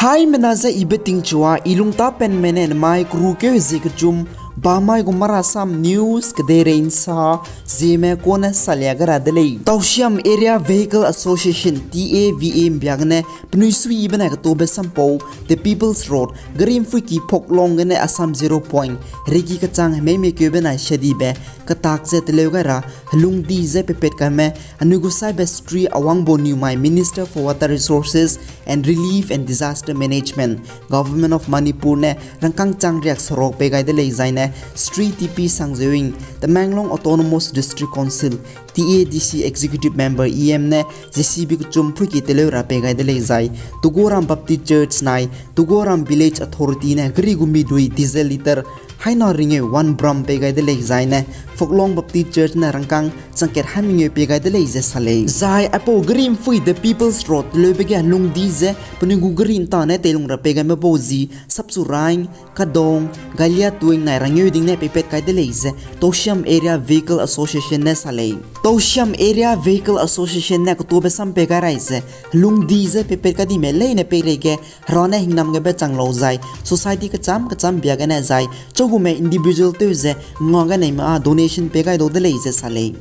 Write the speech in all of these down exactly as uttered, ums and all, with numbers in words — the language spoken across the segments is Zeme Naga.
Haimena ze i beting chua, i lungtapenme ne namai kerukeu zie kechum bamai gu marasam news kedeirei nsa zieme kone salia gai ra de lei. Tousem Area Vehicle Association, T A V A mbiak ne penui suiyi benai ketobe sampau The People's Road, Garimfuiki Phoklong gene Assam Zero Point, Regi kechang hemeimikeu benai shadibe ketak ze teleu gai ra helungdi ze pepet kaime anui gu saibe Shri Awangbow Newmai, Minister for Water Resources and Relief and Disaster Management, Government of Manipur ne rangkâng chang riak seruk pei gai de lei zaine, Shri T P Sangzewing, Tamenglong Autonomous District Council, T A D C Executive Member, E M ne J C B kechum phuiki teleu ra pei gai de lei zai, Tugoram Baptist Church nai Tugoram Village Authority ne gari gu midui diesel liter haina ringeu one brum pei gai de lei zaine, Phoklong Baptist Church ne rangkâng changkat haimengeu pei gai de lei ze sa lei. Zai aipau Garimfui The People's Road teleube ge helungdi ze penui gu gari nta ne teilung ra pei gaime bau zi Sapchuraing, Kadong, Galiatuing nai rangeu ding ne peipat kai de lei ze Tousem Area Vehicle Association ne sa lei. Tousem Area Vehicle Association ne ketobe sam pei gai rai ze helungdi ze peipat kai dime leine peireige hera ne hingnam gebe chang lau zai society kecham kecham bia gene zai chagume individual tew ze nga geneime â donation pei gai dau de lei ze sa lei.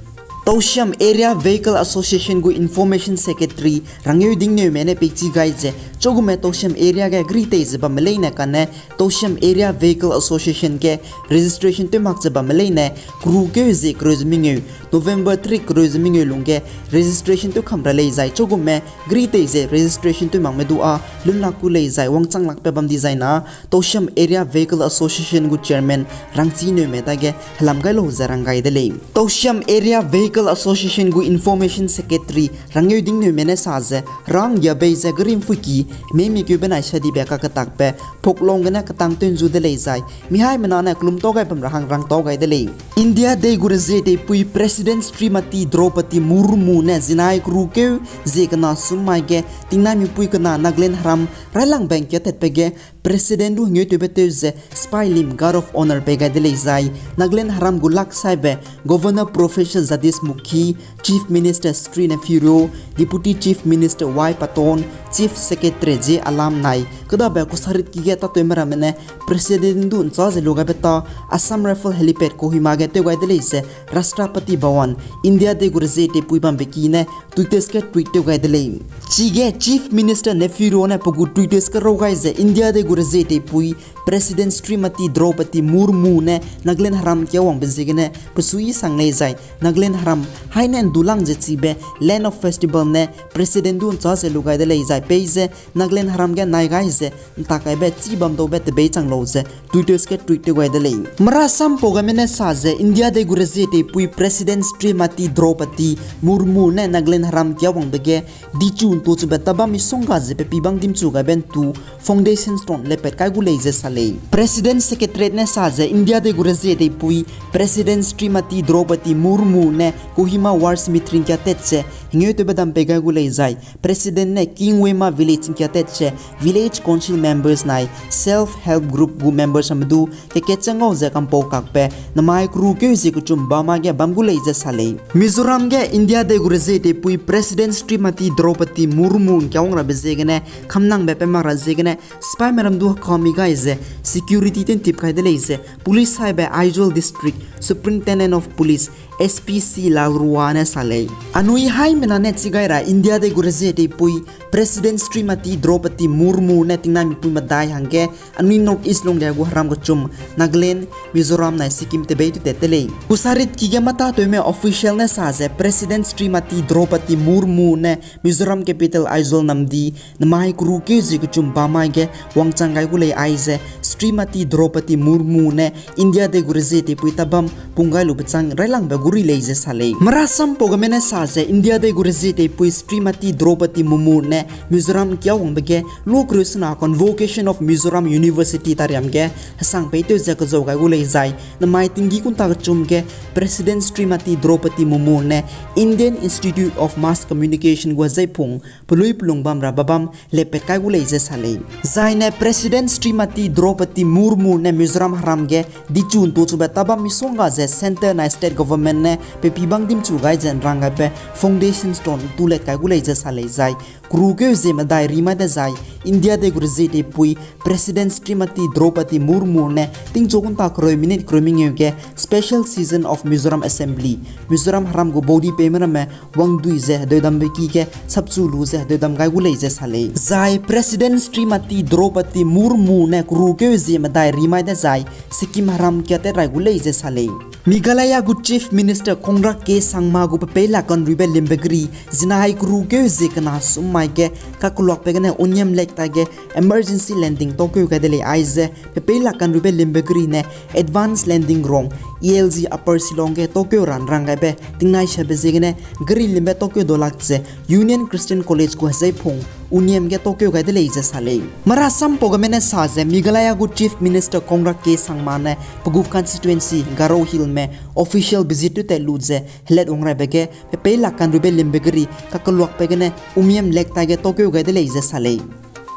Tousem Area Vehicle Association gu Information Secretary rangeu dingneume ne peichi gai ze chagume Tousem area ge gari tei ze bamme leine kane Tousem Area Vehicle Association ge registration tew mak ze bamme leine kerukeu zie kereu ze mengeu, November tarik kereu ze mengeu lung ge registration tew kam ra lei zai chagume gari tei ze registration tew makme du â lunlak ku lei zai wangchang lakbe bam di zai na Tousem Area Vehicle Association gu chairman Rangchineume dage helam gai lau ze rang gai de lei. Tousem Area Vehicle Association gu Information Secretary rangeu dingneume ne sa ze rang ya bei ze Garimfuiki hemeimikeu benai shadibe kaketakbe Phoklong gene ketang tew nzu de lei zai mihaimena ne kelum tau gai bam ra hang rang tau gai de lei. India dei gu rezie deipui President Shrimati Droupadi Murmu ne zinai kerukeu zie kena sum mai ge tingnaimipui kena Nagaland heram railangbe ngkiatatbe ge President du hengeu tewbe tew ze sipai lim Guard of Honour pei gai de lei zai Nagaland heram gu lak saibe Governor Professor Jagdish Mukhi, Chief Minister Shri Neiphiu Rio, Deputy Chief Minister Y Patton, Chief Secretary J Alam nai kedabe kusaritki ge tâtewme ramme ne President du nchâ ze lu gaibe tâ Assam Rifle Helipad Kohima ge tew gai de lei ze Rashtrapati Bhavan, India dei gu rezie deipui bambe ki ne Twitter ge tweet tew gai de lei. Chige Chief Minister Neiphiu Rio ne pe gu Twitter ge rau gai ze India dei gu rezie deipui President Shrimati Droupadi Murmu ne Nagaland heram kia wangbe ziegene pe suiyi sang lei zai Nagaland heram haine ndulang ze chibe Land of Festival ne President du nchâ ze lu gai de lei zai peize Nagaland heram ge nai gai ze ntak kaibe chî bam daube tebei chang lau ze Twitter ge tweet tew gai de lei. Merasampau gaime ne sa ze India dei gu rezie deipui President Shrimati Droupadi Murmu ne Nagaland heram kia wangbe ge dichu ntuchube tabam misongga ze pe pibang dimchu gaibe ntu foundation stone lepat kai gu lei ze sa lei. President Secretariat ne sa ze India dei gu rezie deipui President Shrimati Droupadi Murmu ne Kohima War Cemetery ngkiatat ze hengeu tewbe dam pei gai gu lei zai President ne Kingwema Village ngkiatat ze Village Council members nai self help group gu members ame du kekatche ngau ze kampau kakbe namai kerukeu zie kechum bamai ge bam gu lei ze sa lei. Mizoram ge India dei gu rezie deipui President Shrimati Droupadi Murmu ngkiawang rabe ziegene kamnangbe pe mak ra ziegene sipaime ram du hekami gai ze security tew'ntip kai de lei ze police saibe Aizawl District Superintendent of Police S P C Lalrua ne sa lei. Anui haimena ne chi gai ra India dei gu rezie deipui President Shrimati Droupadi Murmu ne tingnaimipui medai hangge anui North East lungria gu heram kechum Nagaland, Mizoram nai Sikkim tebei tu tat te lei. Kusaritki ge matâtewme official ne sa ze President Shrimati Droupadi Murmu ne Mizoram capital Aizawl namdi namai kerukeu zie kechum bamai ge wangchang gai gu lei aize Shrimati Droupadi Murmu ne India dei gu rezie deipui tabam pung gai lube chang railangbe gu ri lei ze sa lei. Merasampau gaime ne sa ze India dei gu rezie deipui Shrimati Droupadi Murmu ne Mizoram kia wangbe ge luakereu sena Convocation of Mizoram University tariam ge hesang peitew ze kezau gai gu lei zai namai tinggi kunta kechum ge President Shrimati Droupadi Murmu ne Indian Institute of Mass Communication gu hezeipung pelui pelung bam ra babam lepat kai gu lei ze sa lei. Zaine President Shrimati Droupadi Murmu ne Mizoram heram ge dichu ntu chube tabam misongga ze centre nai state government ne pe pibang dimchu gai ze nrang gaibe foundation stone ntu let kai gu lei ze sa lei zai. Kerukeu zie medai rimai dezai, India dei gu rezie teipui President Shrimati Droupadi Murmu ne tingchu gunta kereu minute kereu mengeu ge Special Session of Mizoram Assembly, Mizoram heram gu body peime ramme wangdui ze hedeudambe ki ge sapchu lu ze hedeudam gai gu lei ze sa lei. Zai President Shrimati Droupadi Murmu ne kerukeu zie medai rimai dezai, Sikkim heram kia tet rai gu lei ze sa lei. Meghalaya gu Chief Minister Conrad K Sangma gu pepeila kanruibe limbe geri, zinai kerukeu zie kena sum mai ge, kakeluakbe gene Umiam Lake ta ge emergency landing tokeu gai de lei aize, pepeila kanruibe limbe geri ne advance landing ground, E L G Upper Shillong ge tokeu ra nrang gaibe tingnai siabe ziegene geri limbe tokeu dolak ze Union Christian College gu hezeiphung Umiam ge tokeu gai de lei ze sa lei. Mara sampau game ne sa ze Meghalaya gu Chief Minister Conrad K Sangma ne pe gu constituency Garo Hill me official visit tew tat lu ze helat wang raibe ge pepeila kanruibe limbe geri kakeluakbe gene Umiam Lake ta ge tokeu gai de lei ze sa lei.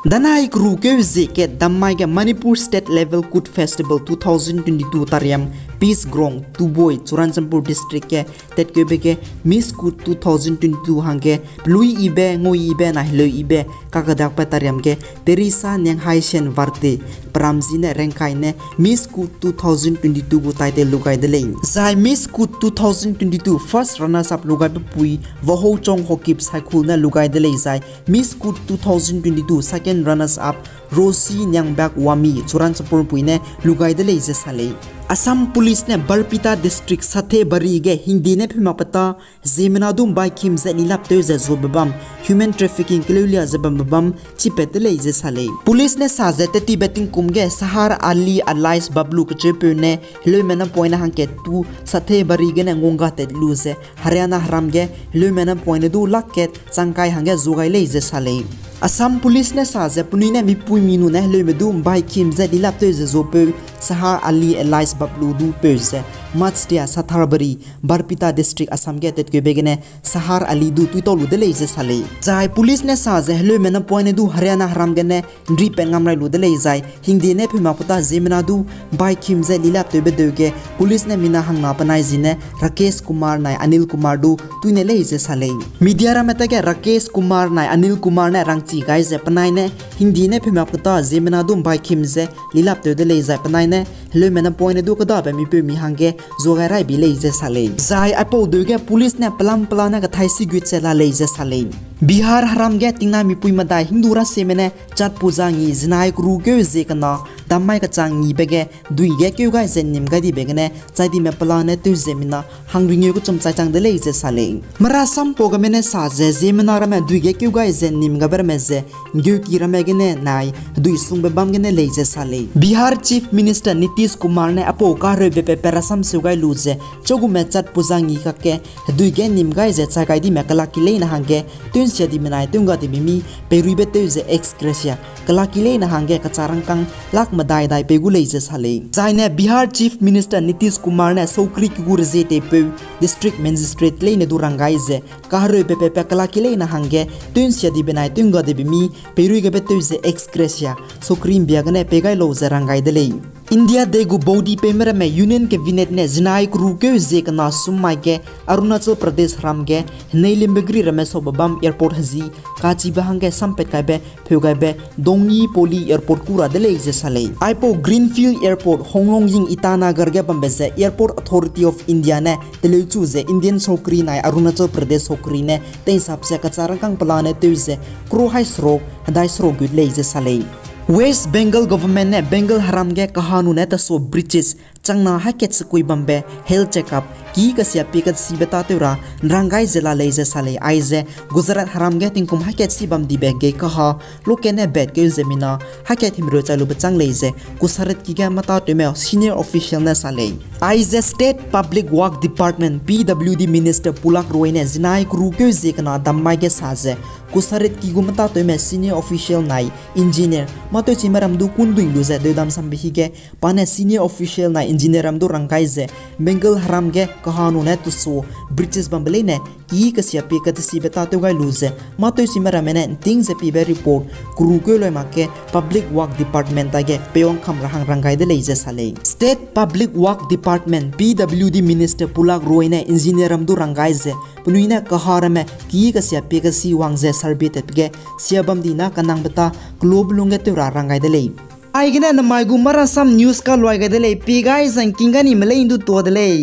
Danai kerukeu zie kat dammai ge Manipur State Level Kut Festival two thousand twenty-two tariam Peace Ground, Tuboi, Churachandpur District ge tatkeube ge Miss Kut two thousand twenty-two hangge pelui yibe, ngui yibe, nai heleu yibe kakadakbe tariam ge Teresa Nianghaishen Varte, peramzi ne Rengkai ne Miss Kut two thousand twenty-two gu title lu gai de lei. Zai Miss Kut two thousand twenty-two first runners up lu gaibe pui Vahouchong Hokip Saikhul ne lu gai de lei zai Miss Kut two thousand twenty-two second runners up Rosi Niangbak Wami, Churachandpur pui ne lu gai de lei ze sa lei. Assam Police ne Barpeta District Sathe Bari ge hingde ne pheumakpeta ziemmena du mbaikhim ze lilaptew ze zube bam, human trafficking keleulia ze bambe bam chipat de lei ze sa lei. Police ne sa ze tetibe tingkum ge Sahar Ali alias Bablu kecheupeu ne heleume napoine hangkat tu Sathe Bari gene ngungga tat lu ze Haryana heram ge heleume napoine du lak kat changkai hangge zu gai lei ze sa lei. Assam Police ne sa ze penui ne mipuimi nune heleume du mbaikhim ze lilaptew ze zupeu Sahar Ali alias Bablu du peu ze Machdia Satharbari, Barpeta District, Assam ge tatkeube gene Sahar Ali du tuitau lu de lei ze sa lei. Zai Police ne sa ze heleume napoine du Haryana heram gene nripat ngam rai lu de lei zai hingde ne pheumakpeta ziemmena du mbaikhim ze lilaptewbe deu ge Police ne mina hangna penai zi ne Rakesh Kumar nai Anil Kumar du tuine lei ze sa lei. Media ramme tage Rakesh Kumar nai Anil Kumar ne rangchi gai ze penai ne hingde ne pheumakpeta ziemmena du mbaikhim ze lilaptew de lei zai penai ne heleume napoine du kêdabe mipeumi hangge zu gai rai bi lei ze sa lei. Zai aipau deu ge Police ne pelam pela ne kathai sigut ze la lei ze sa lei. Bihar heram ge tingnai mipui medai Hindu rasieme ne Chhath Puja ngi zinai kerukeu zie kena dammai kechang ngibe ge dui ge keu gai ze nim gai dibe gene chai dime pela ne tew ze mina hangringeu kechum chai chang de lei ze sa lei. Mara sampau game ne sa ze ziemmena ramme dui ge keu gai ze nim gabe ramme ze ngeuki ramme gene nai hedui sungbe bam gene lei ze sa lei. Bihar Chief Minister Nitish Kumar ne aipau kahereube pepe rasam seu gai lu ze chugume Chhath Puja ngi kakge hedui ge nim gai ze chai gai dime kelak ki leine hangge tew nsia dime nai tew ngga dibe mi peiruibe tew ze ex gratia kelak ki leine hangge kecharangkâng lak medai dai pei gu lei ze sa lei. Zaine Bihar Chief Minister Nitish Kumar ne saukri ki gu rezie teipeu District Magistrate leine du rang gai ze kahereube pepe kelak ki leine hangge tew nsia dibe nai tew ngga dibe mi peiruigabe tew ze ex gratia saukri mbia gene pei gai lau ze rang gai de lei. India dei gu baudi peime ramme Union Cabinet ne zinai kerukeu zie kena sum mai ge Arunachal Pradesh heram ge henei limbe geri ramme saube bam airport hezi kachibe hangge sampat kaibe pheu gaibe Dongyi Poli Airport ku ra de lei ze sa lei. Aipau Greenfield Airport Hunglongying Itanagar ge bambe ze Airport Authority of India ne teleuchu ze Indian saukri nai Arunachal Pradesh saukri ne teinsap ze kecharangkâng pela ne tew ze crore hai seruk hedai seruk gut lei ze sa lei. West Bengal government ne Bengal heram ge kahanu ne tesu bridges changna hakat sekui bambe health checkup ki kasia pi kasibe tâtew ra nrang gai ze la lei ze sa lei. Aize Gujarat heram ge tingkum hakat si bam dibe gei kaha lokene bet keu ze mina hakat himreu chai lube chang lei ze Gujarat ki ge matâtewme senior official ne sa lei. Aize State Public Work Department, P W D Minister Pulak Roy ne zinai kerukeu zie kena dammai ge sa ze Gujarat ki gu matâtewme senior official nai engineer matewchime ram du kundui lu ze deudam sambe hi ge pa ne senior official nai engineer ram du rang gai ze Bengal heram ge kahanu ne tesu bridges bambe leine ki kesiapie katesibe tâtew gai lu ze mâ tewsime ramme ne ’nting ze pibe report keru keu loi mak ge Public Work Department dage peiwangkam ra hang rang gai de lei ze sa lei. State Public Work Department, P W D Minister Pu Lak Roy ne engineer ram du rang gai ze penui ne kaha ramme ki kesiapie kesi wang ze survey tatbe ge sia bam dina kanangbe tâ kelobe lungge tew ra rang gai de lei. Aigene namai gu Marasam News kaluai gai de lei, pie gai zangking ga nime lei ’ndu tuâ de lei.